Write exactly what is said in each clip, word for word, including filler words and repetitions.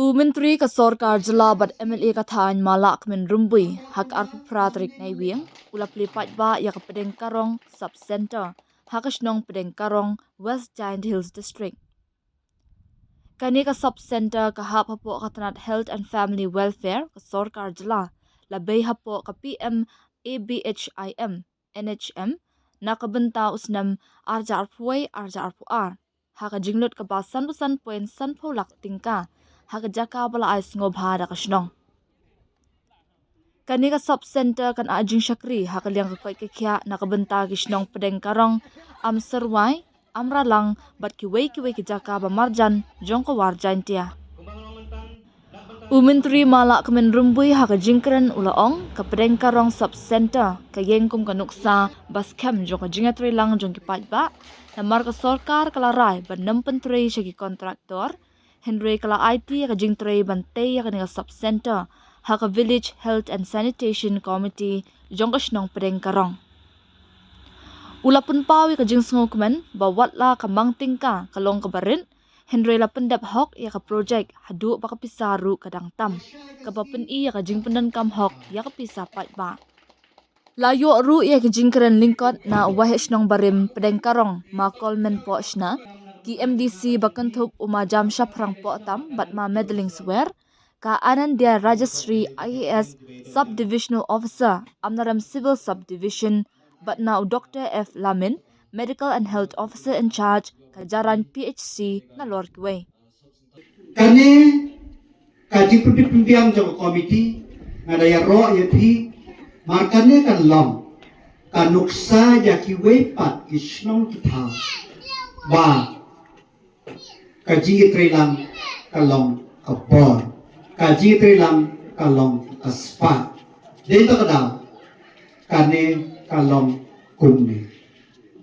U Myntri ka Sorkar Jylla bad M L A ka thaiñ, Ma Lahkmen Rymbui, ha ka arphew phra tarik Naiwieng, u la plie paidbah ïa ka Pdeng Karong Sub Centre ha ka shnong Pdeng Karong, West Jaintia Hills District. Kane ka Sub Centre ka hap hapoh ka tnat Health and Family Welfare ka Sorkar Jylla, la bei hapoh ka P M A B H I M N H M na ka bynta u snem ar hajar arphew wei ar hajar arphew ar, ha ka jinglut kaba sanphew san point sanphew lak tyngka, ha ka jaka ba la ai sngewbha da ka shnong. Kane ka Sub Centre kan ai jingshakri ha ka liang ka koit ka khiah na ka bynta ki shnong Pdeng Karong, Amsyrwai, Amralang bad kiwei kiwei ki jaka ba marjan jong ka War Jaintia. U Myntri Ma Lahkmen Rymbui ha ka jingkren u la ong, ka Pdeng Karong Sub Centre ka ïeng kum ka nuksa ba skhem jong ka jingïatreilang jong ki paidbah, namar ka sorkar ka la rai ban ym pyntrei sha ki kontraktor, hynrei ka la aiti ïa ka jingtrei ban tei ïa kane ka Sub Centre ha ka Village Health and Sanitation Committee jong ka shnong Pdeng Karong. U la pynpaw ïa ka jingsngewkmen ba watla ka mang tyngka ka long kaba rit, hynrei la pyndep hok ïa ka projek haduh ba ka pisa ruh ka dang tam, kaba pyni ïa ka jingpyndonkam hok ïa ka pisa paidbah. La ïoh ruh ïa ka jingkren lyngkot na u Waheh Shnong barim Pdeng Karong, Ma Kolmen Pohshna, ki M D C ba kynthup, u Ma Jamshaphrang Pohtam bad Ma Madeline Swer, ka Anandia Rajashree, I A S, Sub Divisional Officer, Amlarem Civil Sub Division, bad na u Doctor F Lamin, Medical and Health Officer in Charge, ka Jarain P H C, nalor kiwei. Kane ka jingpynbit pynbiang jong ka komiti, nga da ïaroh ïa phi, mar kane kan long ka nuksa ïa kiwei pat ki shnong ki thaw, ba ka jingïatreilang ka long ka bor, ka jingïatreilang ka long ka spah. Dei to ka daw, kane ka long kumne.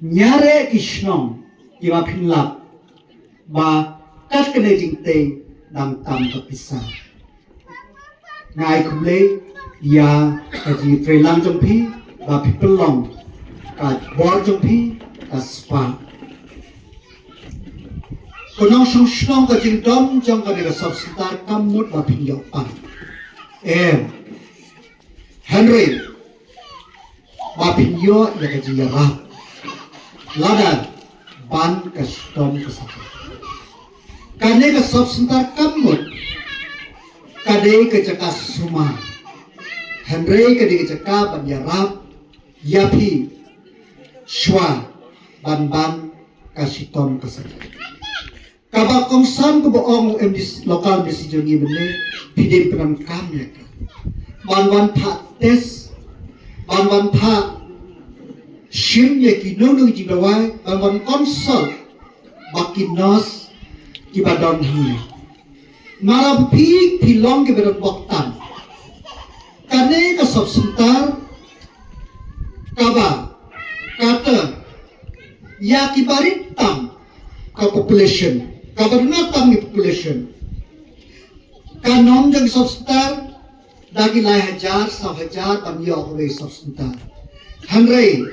Ñiare ki shnong kiba pynlap ba kat kane jingtei dang tam ka pisa. Nga ai khublei ïa ka jingïatreilang jong phi ba phi pynlong ka bor jong phi ka spah. Ka nongshong shnong, ka jingdon jong kane ka Sub Centre kam mut ba phin ïoh pang. Em. Hynrei ba phin ïoh ïa ka jingïarap lada ban ka shitom ka sahar. Kane ka Sub Centre kam mut ka dei ka jaka sumar, hynrei ka dei ka jaka ban ïarap ïa phi shuwa ban ban ka shitom ka sahar. Kaba kongsan kaba ong u M D C, local M D C jong ngi mynne, phi dei pyndonkam ïa ka. Ban wan phah test, ban wan phah shim ïa kino kino ki jingdawai, ban wan consult bad ki nurse kiba don hangne. Namar phi, phi long kiba don bok tam. Kane ka Sub Centre kaba kata ïa kiba rit tam ka population, kaba rit tam ki population. Ka nong jong Sub Centre da ki lai hajar, saw hajar ban ïoh kawei Sub Centre. Hynrei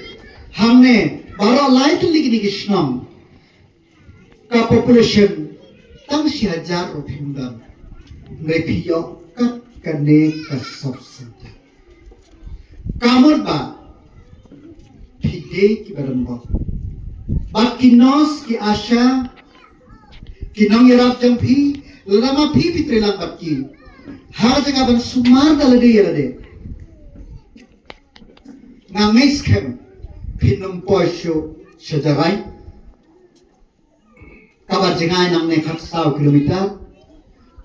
hangne baroh lai tylli kine ki shnong, ka population tang shi hajar ruh phim don. Hynrei phi ïoh kat kane ka Sub Centre. Ka mut ba phi dei kiba don bok. Bad ki nurse, ki ASHA, ki nongïarap jong phi, lada ma phi phi trei lang bad ki, ha ka jaka ban sumar da lade ïa lade, nga ngeit skhem phin ym poi shuh sha Jarain, kaba jngai nangne khatsaw kilometer.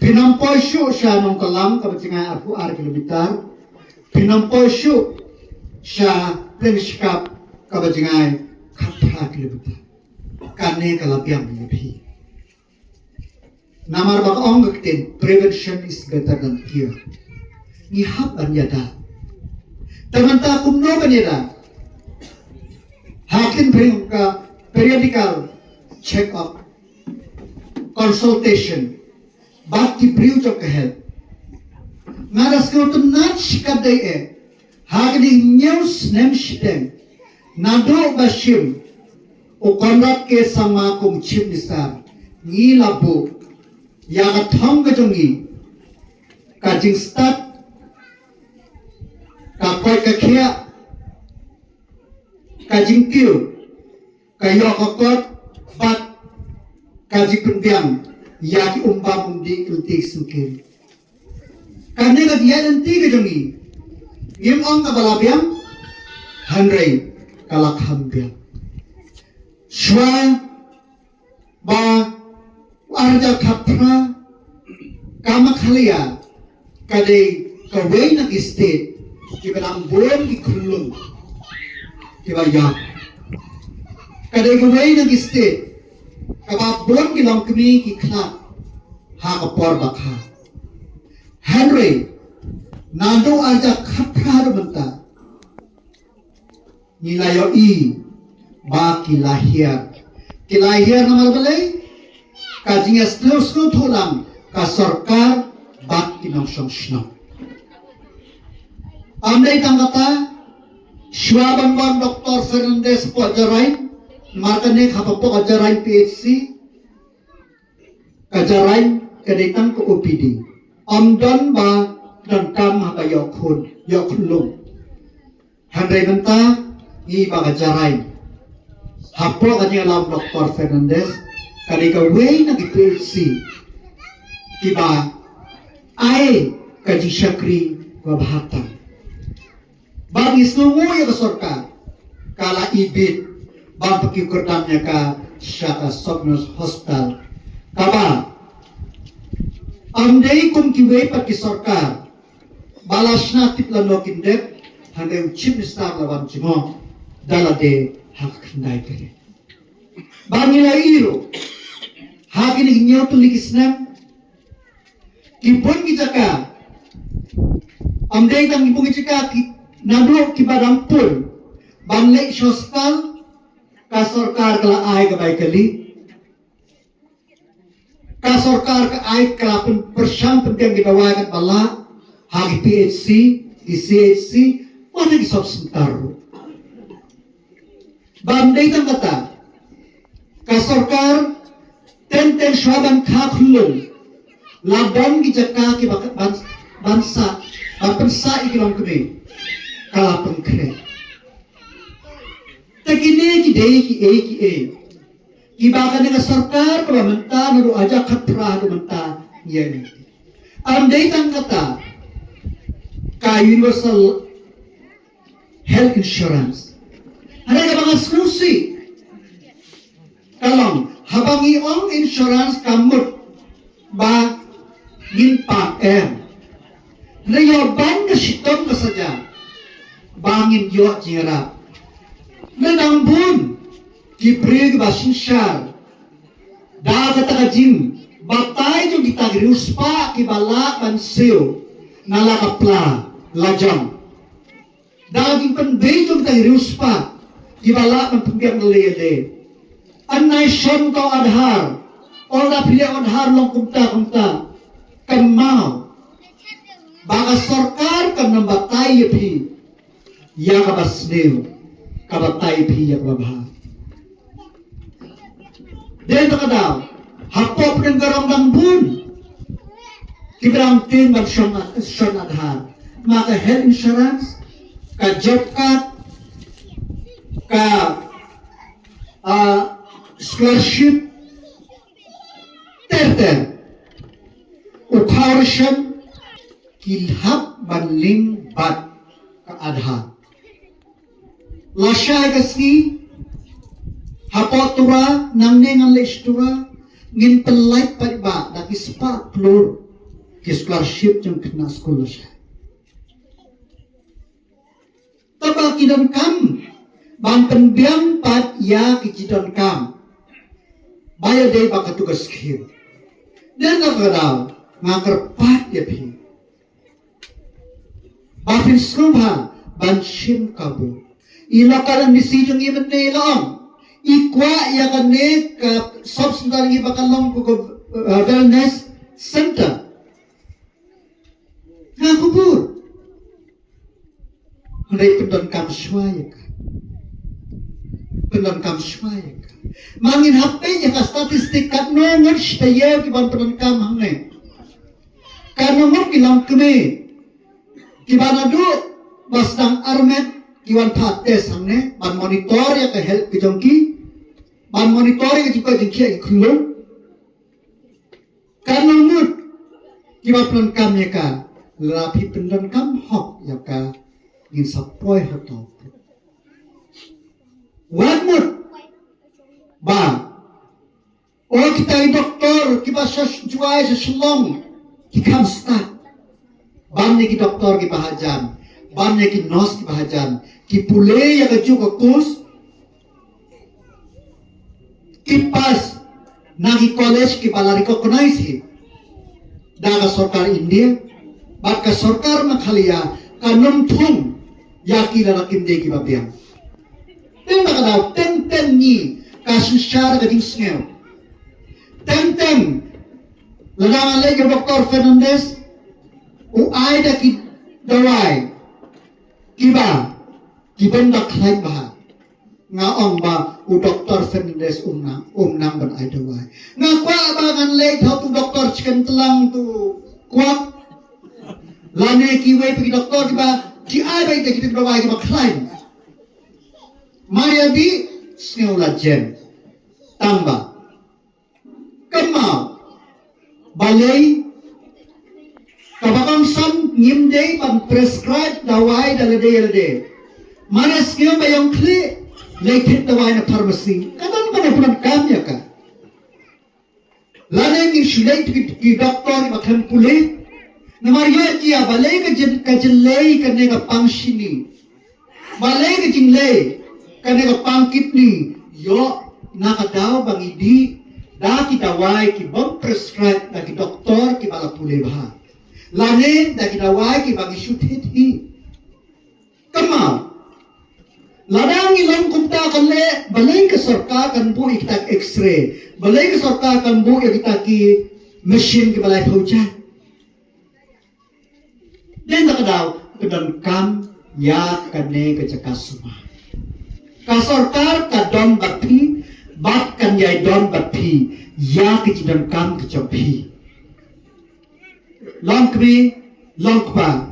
Phin ym poi shuh sha Nongtalang, kaba jngai arphew ar kilometer. Phin ym poi shuh sha Plengshkap, kaba jngai khatphra kilometer. Kane ka la biang ïa phi. Namar ba ka ong ka ktien, prevention is better than cure. Ngi hap ban ïada. Te mynta kumno ban ïada? Ha kin peri-, ka periodical check up, consultation bad ki briew jong ka health. Nga da sngewtynnat shikatdei eh, ha kine hynñiew snem shiteng, naduh ba shim u Conrad K Sangma kum Chief Minister, ngi la buh ïa ka thong ka jong ngi Ka jingstad, ka koit ka khiah, ka jingkiew, ka ïoh ka kot, bad ka jingpynbiang ïa ki umbam umdih, ki lynti ki syngkien. Kane ka jingïaid lynti ka jong ngi, ngim ong kaba la biang, hynrei ka la kham biang. Shuwa ba u ar hajar khatphra, ka Meghalaya ka dei kawei na ki state kiba dang bun ki khyllung kiba ïap. Ka dei kawei na ki state kaba bun ki longkmie ki khlad ha ka por ba kha. Hynrei naduh ar hajar khatphra haduh mynta, ngi la ïohi ba ki la hiar. Ki la hiar namar balei? Ka jingïasnoh snoh tholang ka sorkar bad ki nongshong shnong. Ym dei tang kata, shuwa ban wan Doktor Fernandez hapoh Jarain, namar kane ka hapoh ka Jarain P H C, ka Jarain ka dei tang ka O P D. Ym don ba donkam haba ïoh khun, ïoh khyllung. Hynrei mynta ngi ba ka Jarain, hapoh ka jingïalam Doktor Fernandez, ka dei kawei na ki P H C kiba ai ka jingshakri ba bha tam. Ba ngi sngewnguh ïa ka sorkar, ka la ibit ban pynkiew kyrdan ïa ka sha ka Sopnos Hospital. Kaba ym dei kum kiwei pat ki sorkar ba la shna tip lano kin dep, hynrei u Chief Minister la wan jngoh da lade ha ka khyndai tarik. Ba ngi la ïohi ruh ha kine ki hynñiew tylli ki snem, ki bun ki jaka, ym dei tang ki bun ki jaka, ki naduh kiba dang pun ban leit sha hospital, ka sorkar ka la ai ka bai kali. Ka sorkar ka ai, ka la pyn-, pyrshang pynbiang ki dawai katba lah ha ki P H C, ki C H C, wat ha ki sub center ruh. Bym dei tang kata, ka sorkar, teng teng shuwa ban kha khyllung, la don ki jaka kiba ban, ban sah, ban pynsah ïa ki longkmie, ka la pynkhreh. Te kine ki dei kiei kiei kiba kane ka sorkar kaba mynta naduh ar hajar khatphra haduh mynta ngi ïa ngi. Ym dei tang kata, ka universal health insurance. Hynrei kaba nga sngewsih ka long, haba ngi ong insurance ka mut ba ngin pang em. Hynrei ïoh ban ka shitom ka saja ba ngin ïoh jingïarap. Hynrei dang bun ki briew kiba synshar da kata ka jingbatai jong kita ki riewspah kiba lah ban siew na la ka pla lajong. Da ka jingpynbeit jong kita ki riewspah kiba lah ban pynbiang lei lei. Yn ai shon ka Aadhaar, lada phi leh Aadhaar long kumta kumta. Kynmaw ba ka sorkar kan nym batai ïa phi ïa kaba sniew, ka batai ïa phi ïa kaba bha. Dei ta ka daw, hapoh pdeng ka rong dang bun kiba dang tieng ban shon, shon Aadhaar, ma ka health insurance, ka job card, ka, ah, scholarship, ter ter, u khaw ration, ki hap ban link bad ka Aadhaar. Lashai ka sngi, hapoh Tura, nangne ngan leit sha Tura, ngin pynlait paidbah da ki spah klur ki scholarship jong khynnah skul lashai. Te ba ki donkam ban pynbiang pat ïa ki jingdonkam ba ïadei bad katu ka skhim. Dei na ka daw nga kyrpad ïa phi ba phin sngewbha ban shim kabu. I local M D C jong ngi mynne i la ong, i kwah ïa kane ka sub center ngi ba kan long ka, uh, wellness center. Nga kubur. Hynrei pyndonkam shuwa ïa ka. Pyndonkam shuwa ïa ka. Ma ngin hap peit ïa ka statistik katno ngut shi taïew ki ban pyndonkam hangne. Katno ngut ki longkmie kiba naduh ba sdang armet ki wan phah test hangne ban monitor ïa ka health ka jong ki, ban monitor ïa ka jingkoit jingkhiah ki khyllung. Katno ngut kiba pyndonkam ïa ka? Lada phi pyndonkam hok ïa ka, ngin sa poi hato? Wat mut ba o kita i doktor kiba sha Jowai sha Shillong ki kham stad. Ban ïa ki doktor kiba hajan, ban ïa ki nurse kiba hajan, ki pule ïa kajuh ka course, ki pass na ki college kiba la recognize hi da ka sorkar India bad ka sorkar Meghalaya kan ym thung ïa ki lada kim dei kiba biang. Teng ba ka daw, teng teng ngi ka synshar ka jingsngew. Teng teng lada ngan leit ïa u Doktor Fernandez, u ai da ki dawai kiba, ki bym da khlaiñ bha. Nga ong ba u Doktor Fernandez um nang, um nang ban ai dawai. Nga kwah ba ngan leit ha utu u doktor Chicken Tlang, utu u kwak, lane kiwei pat ki doktor kiba ki ai beit da ki dawai kiba khlaiñ. Mar ïa dei, sngew la jem. Tang ba kynmaw, balei kaba kongsan ngim dei ban prescribe dawai da lade lade? Mane sngew ba ïong khlieh, leit thied dawai na pharmacy. Ka don kaba pyndonkam ïa ka. Lane ngin shu leit ki, ki doktor ba khlem pule. Namar ïoh jia balei ka jin, ka jin lei kane ka pang shini. Balei ka jinglei kane ka pang kidney? Ïoh na ka daw ba ngi dih da ki dawai ki bym prescribe da ki doktor kiba la pule bha, lane da ki dawai kiba ngi shu thied hi. Kynmaw, lada ngi long kumta kan leh, balei ka sorkar kan buh ïa kita ki X-ray? Balei ka sorkar kan buh ïa kita ki machine kiba lai phew jait? Dei na ka daw, pyndonkam ïa kane ka jaka sumar. Ka sorkar ka don bad phi, bad kan ïai don bad phi ïa ka jingdonkam ka jong phi. Long kmie, long kpa,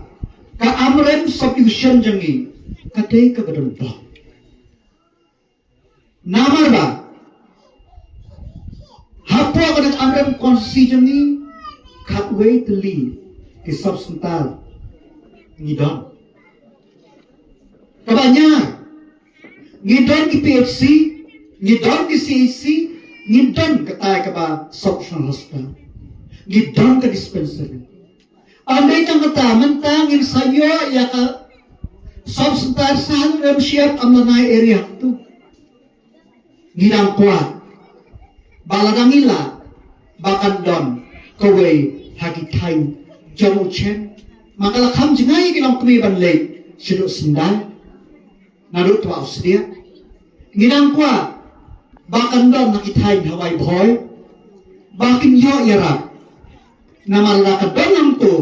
ka Amrem subdivision jong ngi ka dei kaba don bok. Namar ba hapoh ka dang Amrem constituency jong ngi, khatwei tylli ki sub center ngi don. Kaba nyar, ngi don ki P H C, ngi don ki C H C, ngi don katai kaba sub regional hospital, ngi don ka dispensary. Ym dei tang kata, mynta ngin sa ïoh ïa ka sub center sha Halimshiap, Amlanai area tu. Ngi dang kwah ba lada ngi lah ba kan don kawei ha ki thaiñ jong u Chem. Ma ka la kham jngai ki longkmie ban leit shaduh Sindai naduh Twa Australia. Ngi dang kwah ba kan don ha ki thaiñ Hawaii Bhoi ba kin ïoh ïarap. Namar lada ka don hangto,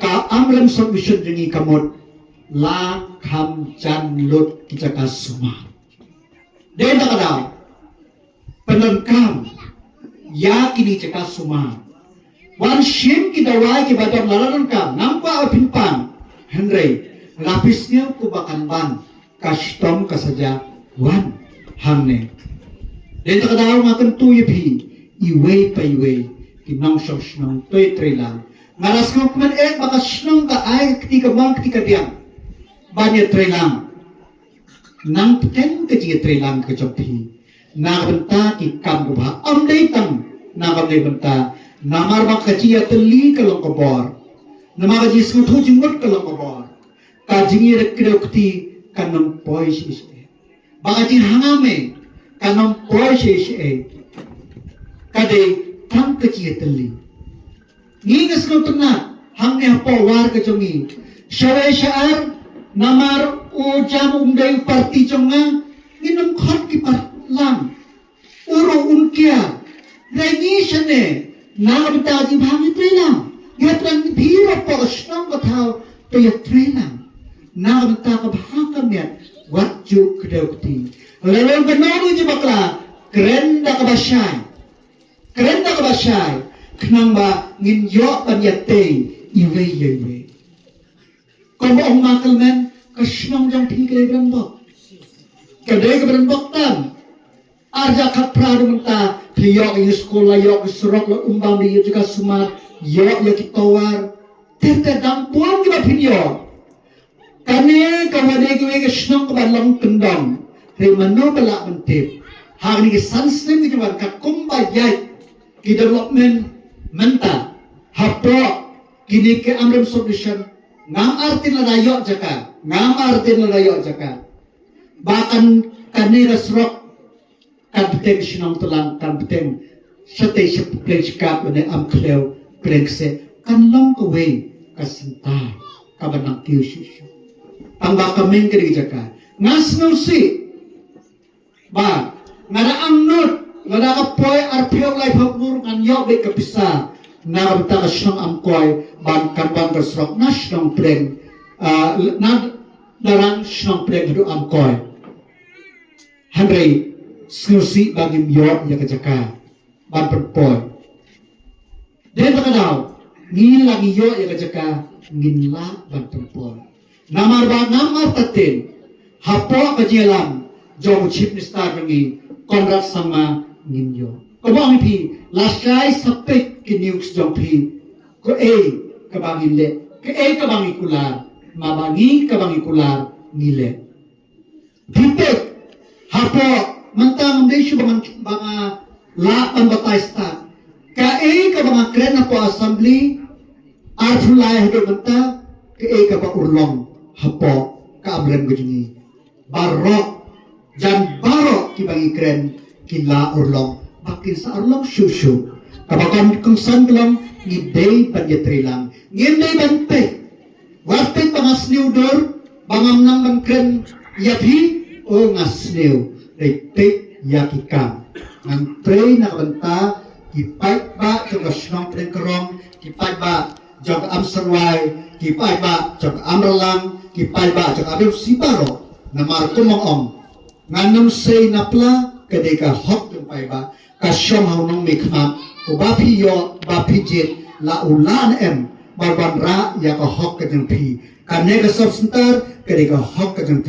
ka Amrem subdivision jong ngi ka mut la kham jan lut ki jaka sumar. Dei na ka daw, pyndonkam ïa kine ki jaka sumar. Wan shim ki dawai kiba don, lada donkam, ngam kwah ba phin pan, hynrei lada phi sngew kumba kan ban ka shitom ka saja, wan hangne. Dei na ka daw nga kyntu ïa phi, iwei pa iwei ki nongshong shnong, to ïatreilang. Nga la sngewkmen eh ba ka shnong ka ai ka kti kamon kti kadiang ban ïatreilang. Nang bteng ka jingïatreilang ka jong phi na ka bynta ki kam kiba bha, ym dei tang na ka bynta, namar ba ka jingïatylli ka long ka bor, namar ka jingsngewthuh jingmut ka long ka bor. Ka jingïakdew kti kan ym poi shisha. Ba ka jinghangame kan ym poi shisha. Ka dei tang ka jingïatylli. Ngi nga sngewtynnat hangne hapoh war ka jong ngi. Shawei sha ar, namar u Jam um dei u party jong nga, ngin ym khot ki parlang. U ruh un kiar. Hynrei ngi shane, na ka bynta jingpang ngi trei lang. Ngi hap trei, ngi phi ruh hapoh ka shnong ka thaw to ïa trei lang. Na ka bynta ka bha ka miat, wat ju kdew kti. Lada long kano kano jingïabakla, kren da kaba shai. Kren da kaba shai. khnang ba ngin ïoh ban ïatei iwei ïa iwei. Kumba ong ma Clement, ka shnong jong phi ka dei brenbok. Ka dei ka brenbok tam. Ar hajar khatphra haduh mynta phi ïoh ïa skul, la ïoh ïa surok, la umbam ïa jaka sumar, ïoh ïa ki tower. Te te dang bun kiba phin ïoh. Kane ka wa dei kawei ka shnong kaba long kyndong. Hynrei mano ba lah ban tip, ha kine ki san snem ki jong ngi, katkum ba ïaid ki development mynta hapoh kine ki Amrem subdivision, ngam artatien lada ïoh jaka, ngam artatien lada ïoh jaka, ba kan, kane ka surok kan bteng shnong Tlang, kan bteng shatei sha Pleng Shikap lane Amkhliew, Pleng Kseh, kan long kawei ka center kaba nang kiew shuh shuh. Tang ba ka meng kane ka jaka, nga sngewsih ba nga da angnud, lada ka poi arphew laiphew klur ngan ïoh beit ka pisa na ka bynta ka shnong Amkoi, ban kan wan ka surok na shnong Pleng, ah, na darang shnong Pleng haduh Amkoi. Hynrei sngewsih ba ngim ïoh ïa ka jaka ban pynpoi. Dei ba ka daw ngi la ngi ïoh ïa ka jaka, ngin lah ban pynpoi. Namar ba ngam artatien, hapoh ka jingïalam jong u Chief Minister jong ngi, Conrad Sangma, ngin ïoh. Kumba ong ïa phi, lashai sa peit ki news jong phi, kaei kaba ngin leh, kaei kaba ngi kular, ma ba ngi kaba ngi kular ngi leh. Phi peit hapoh, mynta ngam dei shuh ba ngan, ba nga lah ban batai stad. Kaei kaba nga kren hapoh Assembly arphew lai haduh mynta, kaei kaba urlong hapoh ka Amrem ka jong ngi. Baroh, jan baroh kiba ngi kren ki la urlong, ba kin sa urlong shuh shuh. Kaba kongsan ka long, ngi dei ban ïatreilang, ngim dei ban peit. Wat peit ba nga sniew dur, ba ngam nang ban kren ïa phi, o nga sniew. Dei peit ïa ki kam. Ngan trei na ka bynta ki paidbah jong ka shnong Pleng Krong, ki paidbah jong ka Amsyrwai, ki paidbah jong ka Amralang, ki paidbah jong ka Amrem, shi baroh. Namar kumba ong, ngan ym sei na pla, ka dei ka hok jong paidbah. Ka shong ha u nongmihkhmat, uba phi ïoh, ba phi jied, la u lah ne em ban wanrah ïa ka hok ka jong phi. Kane ka sub center ka dei ka hok ka jong phi.